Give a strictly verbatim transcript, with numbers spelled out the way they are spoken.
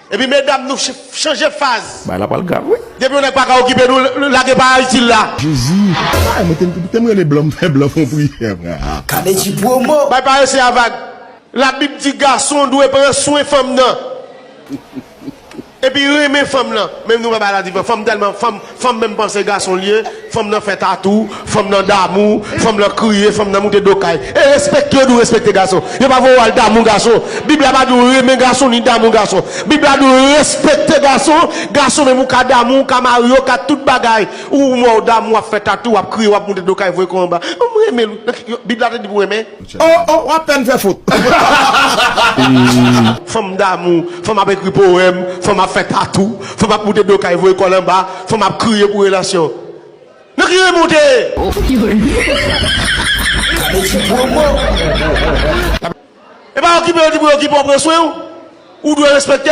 Epi medam, nou ch- chanje faz. Bay la pral grav, wi. Depi yon nèg pa ka okipe nou, l- l- lage pa itil la. Jezi. Ay, mwen te te m rele blan, m fè blan fon priyè, frè. Kane ti pwomo. Bay parese a vag. Labib di gason dwe pran swen fanm nan. Epi renmen fanm nan. Menm nou pa bay la divan. Fanm tèlman, fanm, fanm menm panse gason l ye. Fanm nan fè tatou, fanm nan damou, fanm nan kriye, fanm nan moute do kay. E respekte yo, di w respekte gason. Yo pa voye w al damou gason. Bib la pa di w renmen gason ni damou gason. Bib la di w respekte gason. Gason menm ou ka damou, ou ka marye, ou ka tout bagay. Ou mò w damou, w ap fè tatou, w ap kriye, w ap moute do kay, voye kò anba. M renmen l. Bib la te di pou renmen. Oh, oh, w apèn fè fot. Fanm damou, fanm ap ekri powèm, fanm ap fè tatou, fanm ap moute do kay, voye kò l anba, fanm ap kriye pou relasyon. Nan ki remonte? E pa okipe yo di pou yo okipe w, pran swen w. Ou dwe respekte.